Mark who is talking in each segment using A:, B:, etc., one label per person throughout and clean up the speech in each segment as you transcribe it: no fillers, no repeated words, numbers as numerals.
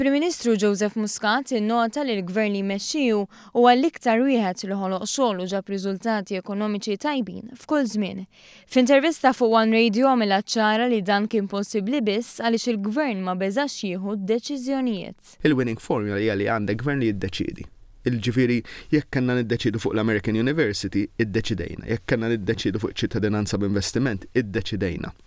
A: Il-Prim Ministru Joseph Muscat innota li l-Gvern li jmexxi hu huwa l-iktar wieħed li ħoloq xogħol u ġab riżultati ekonomiċi tajbin f'kull żmien. F'intervista fuq One Radio għamilha ċara li dan kien possibbli biss għaliex il-Gvern ma beżax jieħu deċiżjonijiet.
B: Il-winning formula hija li għandek gvern li jiddeċiedi. Jiġifieri jekk kellna niddeċiedu fuq l-American University, iddeċidejna. Jekk kellna niddeċiedu fuq iċ-ċittadinanza b'investiment, iddeċidejna.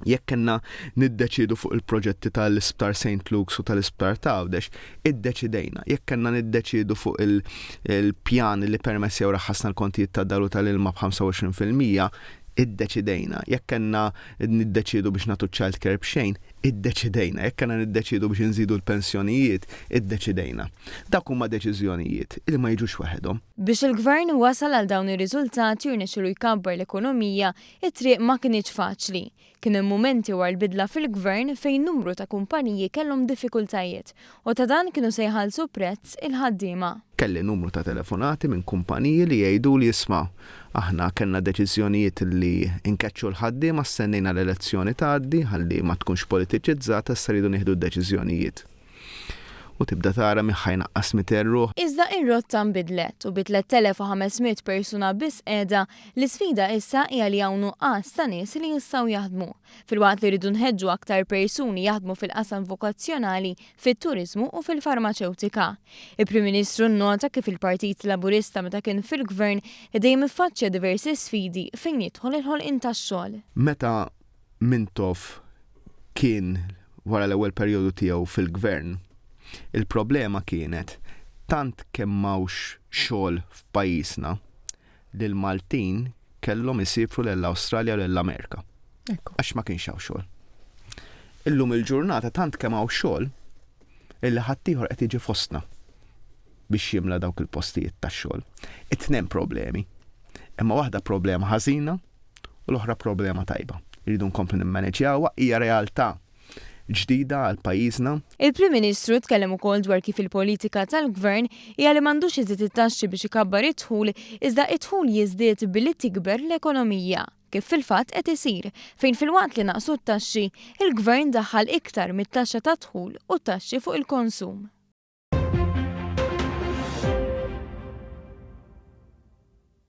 B: Jekk kellna niddeċiedu fuq il-proġetti tal-Isptar St. Luke's u tal-Isptar ta' Għawdex, iddeċidejna. Jekk kellna niddeċiedu fuq il-pjan li permess jew raħħasna l-kontijiet tad-dawl u tal-ilma b'25%, iddeċidejna. Jekk kellna niddeċiedu biex nagħtu child care b'xejn, iddeċidejna. Jekk kellna niddeċiedu biex inżidu l-pensjonijiet, iddeċidejna. Dawk huma deċiżjonijiet li ma jiġux waħedhom.
A: Biex il-Gvern wasal għal dawn ir-riżultati u rnexxielu jkabbar l-ekonomija, It-triq ma kinitx faċli. Kien hemm mumenti wara l-bidla fil-Gvern fejn numru ta' kumpaniji kellhom diffikultajiet u ta' dan kienu se jħallsu prezz il-ħaddiema.
B: Kelli numru ta' telefonati minn kumpaniji li jgħiduli isma' aħna kellna deċiżjonijiet li nkeċċu l-ħaddiema stennejna l-elezzjoni tgħaddi ħalli ma tkunx politiċizzata issa rridu nieħdu d-deċiżjonijiet. U tibda tara min ħa jnaqqas 200 ruħ.
A: Iżda ir-rotta nbidlet u bi 3,500 persuna biss qiegħda, l-isfida issa hija li hawn nuqqas ta' nies li jistgħu jaħdmu, filwaqt li rridu nħeġġu aktar persuni jaħdmu fil-qasam vokazzjonali, fit-turiżmu u fil-farmaċewtika. Il-Prim Ministru nnota kif il-Partit Laburista meta kien fil-Gvern dejjem iffaċċja diversi sfidi fejn jidħol il-ħolqien tax-xogħol.
B: Meta Mintoff kien wara l-ewwel perjodu tiegħu fil-gvern, il-problema kienet tant kemm m'hawnx xogħol f'pajjiżna li l-Maltin kellhom isiefru lejn l-Awstralja u lejn l-Amerika. Għax ma kienx hawn xogħol. Illum il-ġurnata tant kemm hawn xogħol illi ħaddieħor qed jiġi fostna biex jimla dawk il-postijiet tax-xogħol. It-tnejn problemi. Imma waħda problema ħażina u l-oħra problema tajba. Irridu nkomplu nimmaneġjawha, hija realtà ġdida għal pajjiżna.
A: Il-Prim Ministru tkellem ukoll dwar kif il-politika tal-Gvern hija li m'għandux iżid it-taxxi biex ikabbar id-dħul iżda id-dħul jiżdied billi tikber l-ekonomija, kif fil-fatt qed isir, fejn filwaqt li naqsu t-taxxi, il-Gvern daħħal iktar mit-taxxa tad-dħul u t-taxxi fuq il-konsum.